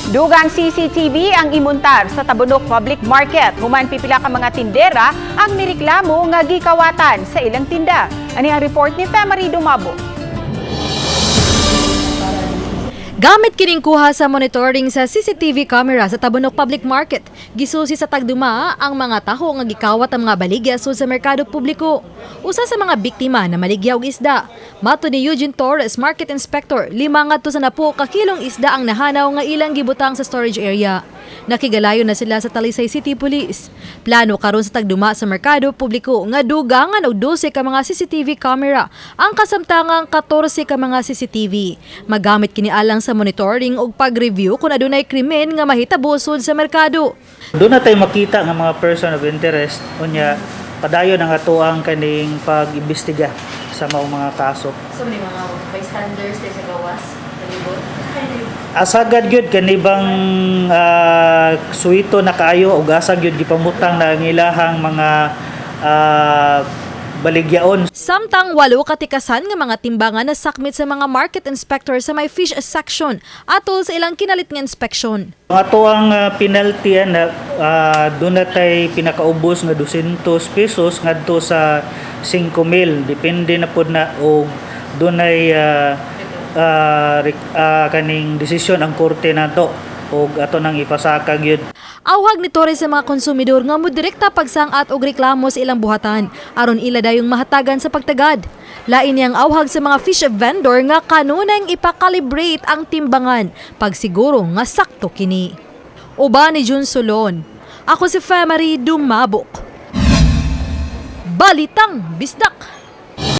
Dugang CCTV ang imuntar sa Tabunok Public Market. Human pipila ka mga tindera ang nireklamo nga gikawatan sa ilang tinda. Ani ang report ni Femary Dumabo. Gamit kining kuha sa monitoring sa CCTV camera sa Tabunok Public Market, gisusi sa tagduma ang mga taho nga gikawat ang mga baligya sud sa merkado publiko. Usa sa mga biktima na maligya og isda. Mato ni Eugene Torres, market inspector, 5 ngadto sa 10 ka kilong isda ang nahanaw nga ilang gibutang sa storage area. Nakigalayo na sila sa Talisay City Police. Plano karon sa tagduma sa merkado publiko nga dugangan og 12 ka mga CCTV camera ang kasamtangang 14 ka mga CCTV. Magamit kini alang sa monitoring ug pag-review kung adunay krimen nga mahitabo sud sa merkado. Doon na tayo makita nga mga person of interest, unya padayon ang atoang kaning pag-imbestiga sa maong mga kaso. So may mga bystanders kay sa gawas, palibot. Asagad gyud kani bang suwito na kaayo ug asa gyud gipamutang na ang ilahang mga baligyaon. Samtang 8 katikasan nga mga timbangan na sakmit sa mga market inspector sa may fish section atol sa ilang kinalit nga inspeksyon. Ang atoang penalty ana, doon na tay pinakaubos nga 200 pesos ngadto sa 5,000, depende na pod na og dunay kaning desisyon ang korte nato og ato nang ipasaka gyud. Awhag ni Torres sa mga konsumidor nga mo direkta pagsangat og reklamo sa ilang buhatan aron ila dayong mahatagan sa pagtagad. Lain niyang awhag sa mga fish vendor nga kanunang ipakalibrate ang timbangan pagsiguro nga sakto kini. Uban ni Jun Solon. Ako si Femary Dumabok. Balitang Bisdak.